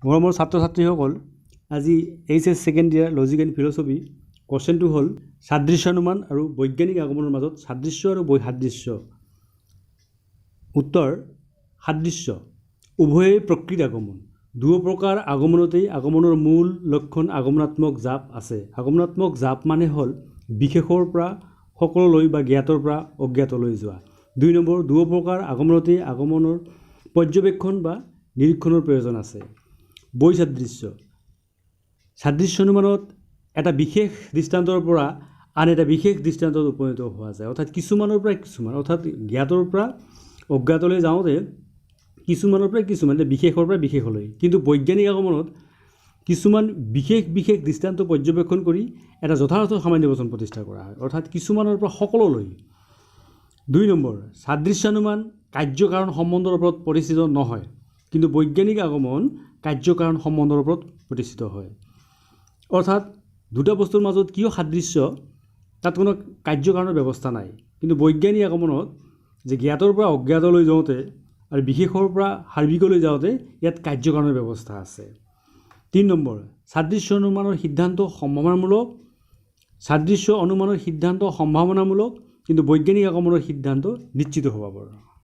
মৰমৰ ছাত্ৰ ছাত্ৰীসকল, আজি HS second year logic and philosophy কুৱেশ্যনটো হ'ল সাদৃশ্যানুমান আৰু বৈজ্ঞানিক আগমনৰ মাজত সাদৃশ্য আৰু বৈসাদৃশ্য। উত্তৰ: সাদৃশ্য, উভয়েই প্ৰকৃত আগমন। দুয়ো প্ৰকাৰ আগমনতেই আগমনৰ মূল লক্ষণ আগমনাত্মক জাপ আছে। আগমনাত্মক জাপ মানে হ'ল বিশেষৰ পৰা সকলোলৈ বা জ্ঞাতৰ পৰা অজ্ঞাতলৈ যোৱা। 2 নম্বৰ, দুয়ো প্ৰকাৰ আগমনতেই আগমনৰ পৰ্যবেক্ষণ বা নিৰীক্ষণৰ প্ৰয়োজন আছে। বৈসাদৃশ্য, সাদৃশ্যানুমানত এটা বিশেষ দৃষ্টান্তৰ পৰা আন এটা বিশেষ দৃষ্টান্তত উপনীত হোৱা যায়, অৰ্থাৎ কিছুমানৰ পৰা কিছুমান, অৰ্থাৎ জ্ঞাতৰ পৰা অজ্ঞাতলৈ যাওঁতে কিছুমানৰ পৰা কিছুমান, বিশেষৰ পৰা বিশেষলৈ। কিন্তু বৈজ্ঞানিক আগমনত কিছুমান বিশেষ বিশেষ দৃষ্টান্ত পৰ্যবেক্ষণ কৰি এটা যথাযথ সামান্য বচন প্ৰতিষ্ঠা কৰা হয়, অৰ্থাৎ কিছুমানৰ পৰা সকলোলৈ। 2 নম্বৰ, সাদৃশ্যানুমান কাৰ্যকাৰণ সম্বন্ধৰ ওপৰত প্ৰতিষ্ঠিত নহয়, কিন্তু বৈজ্ঞানিক আগমন কাৰ্যকাৰণ সম্বন্ধৰ ওপৰত প্ৰতিষ্ঠিত হয়। অৰ্থাৎ দুটা বস্তুৰ মাজত কিয় সাদৃশ্য, তাত কোনো কাৰ্যকাৰণৰ ব্যৱস্থা নাই। কিন্তু বৈজ্ঞানিক আগমনত যে জ্ঞাতৰ পৰা অজ্ঞাতলৈ যাওঁতে আৰু বিশেষৰ পৰা সাৰ্বিকলৈ যাওঁতে ইয়াত কাৰ্যকাৰণৰ ব্যৱস্থা আছে। 3 নম্বৰ, সাদৃশ্য অনুমানৰ সিদ্ধান্ত সম্ভাৱনামূলক, সাদৃশ্য অনুমানৰ সিদ্ধান্ত সম্ভাৱনামূলক, কিন্তু বৈজ্ঞানিক আগমনৰ সিদ্ধান্ত নিশ্চিত স্বভাৱৰ।